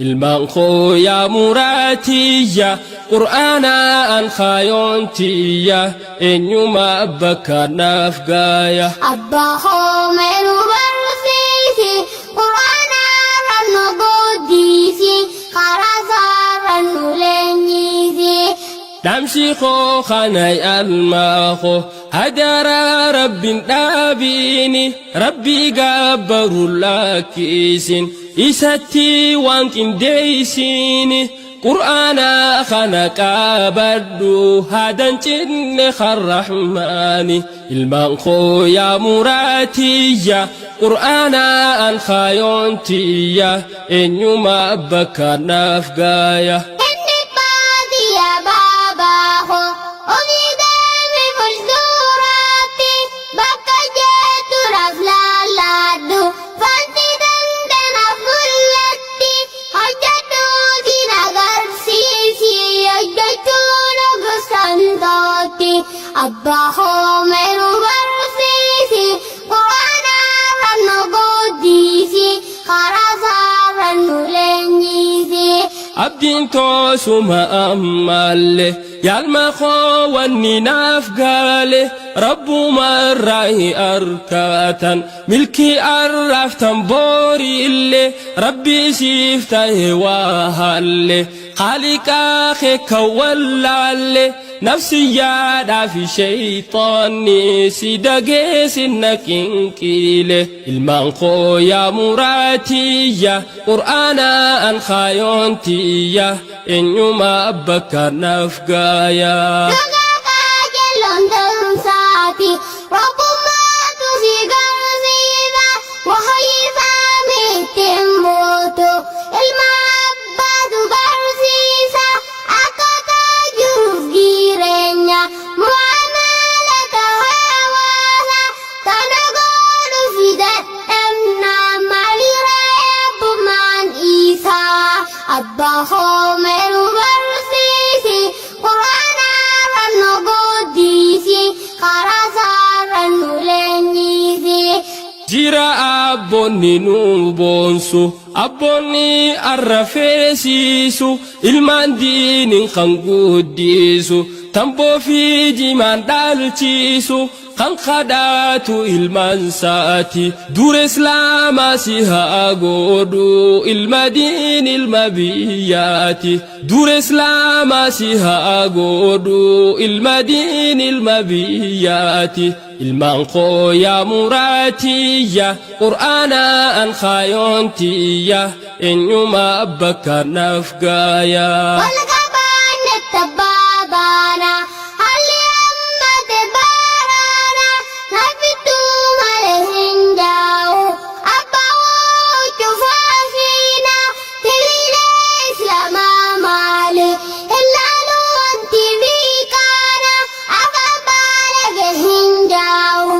Ilmaan koo yaa muraatiyya qur'aanaan kaayoon tiyya eenyuma bakka naaf gaaya. Abbaa koo mee nu barsiisi, Qur'aanarra nu guddisi, karaa isaarra nu leenjisi. Dhaamsi koo kana ilmaa koo hadaraa rabbiin dhaabiini rabbii gabbaru lakkisin isatti waan qindeessini qur'aana kana qabadhu hadan cinne karrahmaani ilmaan koo yaa muraatiyya qur'aanaan kaayoon tiyya eenyuma bakka naaf gaaya. Inni baadiyyaa baabaa koo olii deemi fuulduraatti bakka jettu naaf laallaadhu fanti dandanaaf mul'atti hojjedhuuti agarsiisi hojjechuun gosaan tootti abbaa koo mee nu barsiisi qur'aanarra nu guddisi karaa isaarra nu leenjisi. Abdiin toosuma ammallee yaalma koo wanni naaf gaale rabbuma irraa arkatan milkii arraaftan boori illee rabbi siif ta'e waa haalle qaaliqaa kee kan wallaalle nafsiyyaadhaa fi sheeyxaanni si dageessinna qinqiile ilmaan koo yaa muraatiyya qur'aanaan kaayoon tiyya eenyuma bakka naaf gaaya. Dhugaa qajeeloon ta'umsaati rabbummaatu si garsiisa wahyifamitti mootu ilma abbaatu barsiisa akkaataa jiruuf jireenya mu'amalata hawaasa tana godhuuf dadhabna maalirra eebbumaan isaa abbaa koo mee nu barsiisi qur'aanarra nu guddisi karaa isaarra nu leenjisi. Jira abboonni nu boonsu abboonni arrafeesiisu ilmaan diiniin kan guddisu tamboo fi jimaan dhaalchiisu kan kadhaatu ilmaan saati dur islaamaa si haa godhu ilma diin ilma biyyaati dur islaamaa si haa godhu ilma diin ilma biyyaati ilmaan koo yaa muraatiyya qur'aanaan kaayoon tiyya eenyuma bakka naaf gaaya. Wal qabaanne tabbaa baana haalli ammate baaraana nafittuu malee hin jaa'u abbaa cufaa fiina tiliilee islaamaa maali ilaalu wanti biikaana afaan baalage hin jaa'u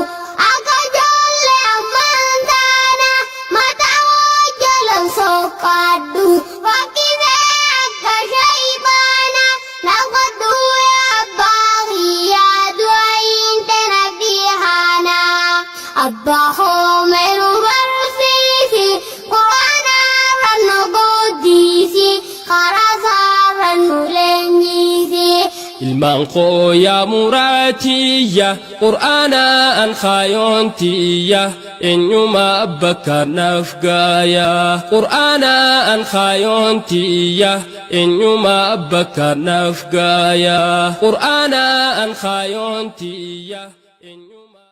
akka ijoollee ammaan taana mataa hojjalan soqqaadhu fakkisee akka shayxaana naqadhu abbaa kiyyaa du'aayin tana dhihaana abbaa koo mee nu barsiisi qur'aanarra nu guddisi karaa isaarra nu leenjisi. Ilmaan koo yaa muraatiyya qur'aanaan kaayoon tiyya eenyuma bakka naaf gaaya qur'aanaan kaayoon tiyya eenyuma bakka naaf gaaya qur'aanaan kaayoon tiyya eenyuma.